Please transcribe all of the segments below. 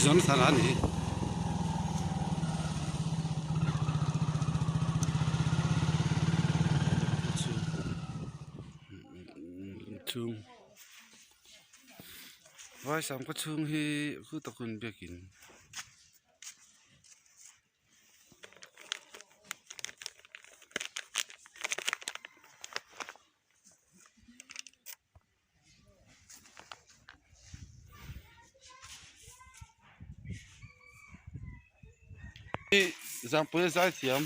Jonathan a ni. Chhung Vaisam khaw chhung hi khu takun biakin. Zangpui a zai thiam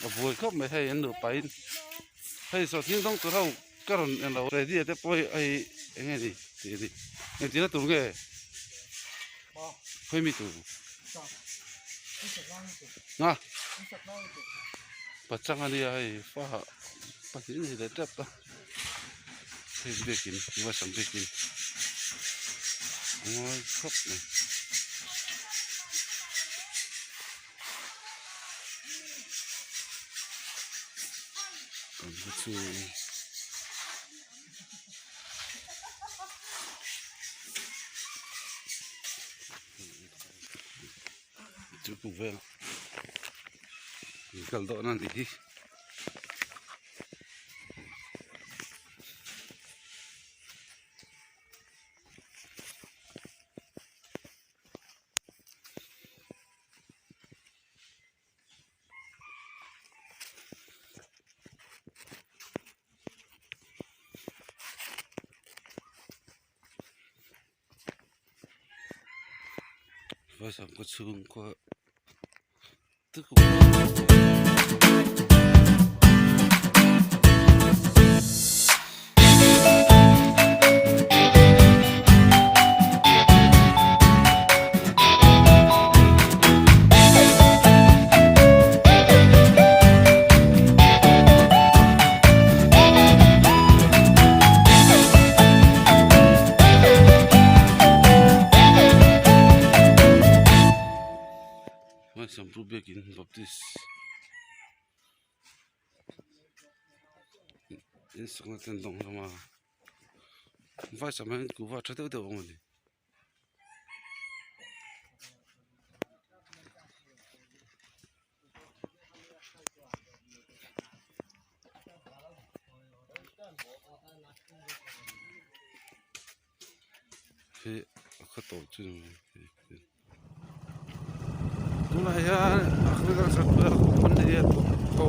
a buai khawp mai hei an nupa in hei sawhthing dawng tur ho ka rawn en lo ready te pawh hi hei eng nge ni tih a ni engtin a tur nge khawi mi tur nga pachang a nia hei fa pahnih a ni leh tep a hei biakin vaisam biakin a ngawi khawp mai. Chu pu vel kal dawh na nih hi. Vaisam khaw chhungkua Sampru biakin baptist in sakna ten dawng hlawm a vai sam hian kuhva tha deuh deuh a awm a ni. Hi a khaw tawh chu ni mai tunah hian agriculture company a ho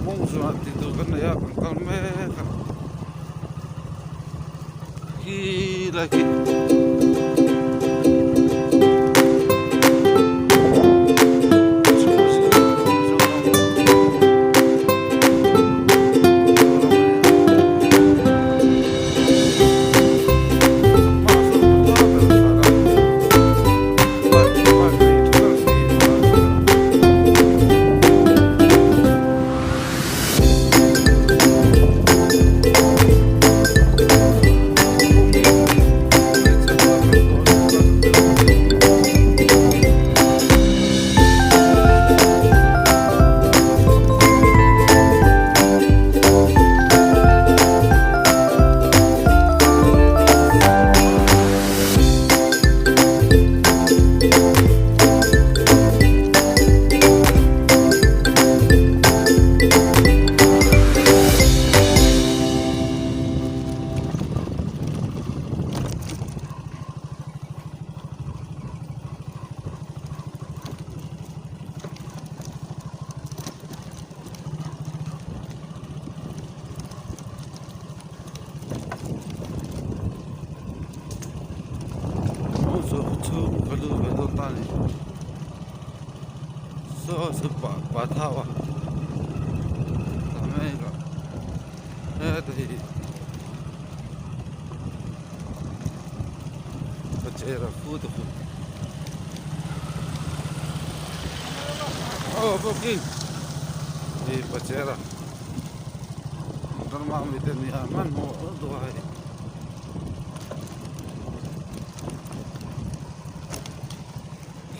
mawng zawh tih tur kan nei a kan kal mek a khi lai khi.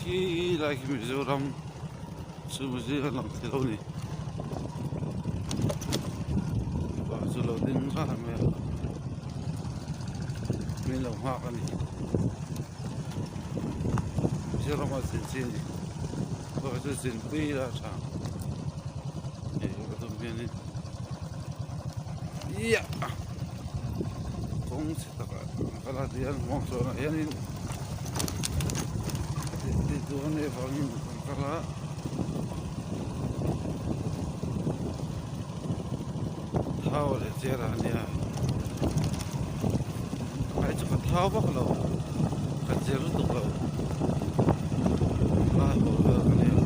Khi lai khi Mizoram chu zir a lang thei lo a ni pa chu lo ding ran mai a. Min lo nghak a ni. Mizoram a zin chi a ni. Pawh chu zin pui ila a tha. Hei ka tum hianin iah kawng chhe takah an kal a tihian muang chuanah hianin tih tur a nih avangin an kal a. Thau leh chiar a nia ai chu ka thau vak lo ka cher lutuk lo a haw vel ka nia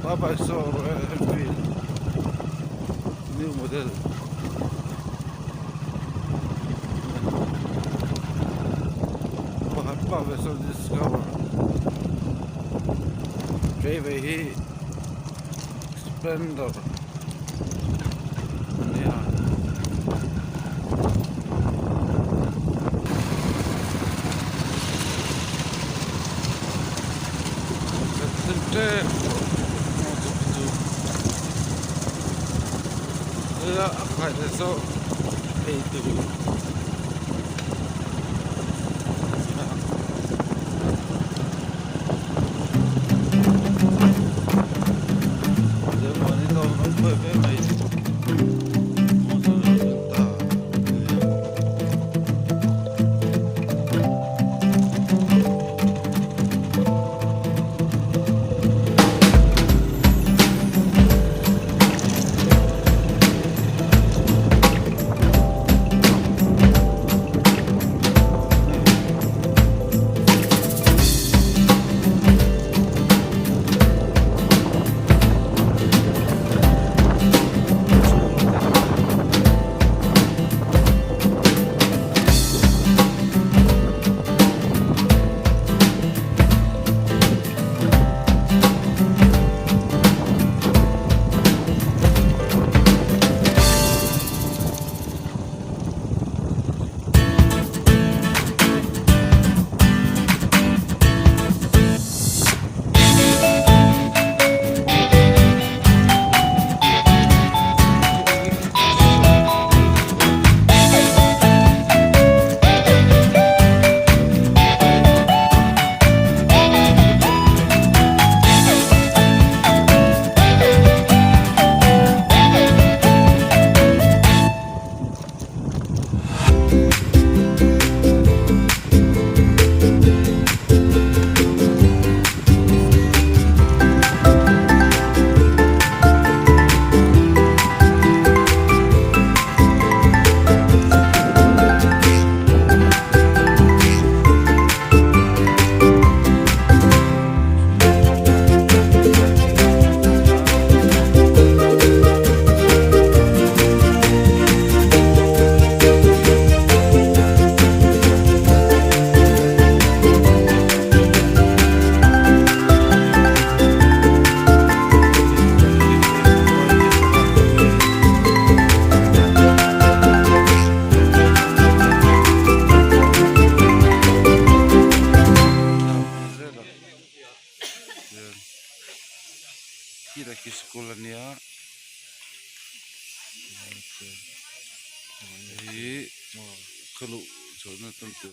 bye bye saw royal enfield new model. Pakhat bak ve sawn discover kei ve hi splendor a nia. Kan thlen tep tawh motor chu. Ela a khai leh zawk ei tur Khi school a nia hei hi ka luh chhuahna tam tur.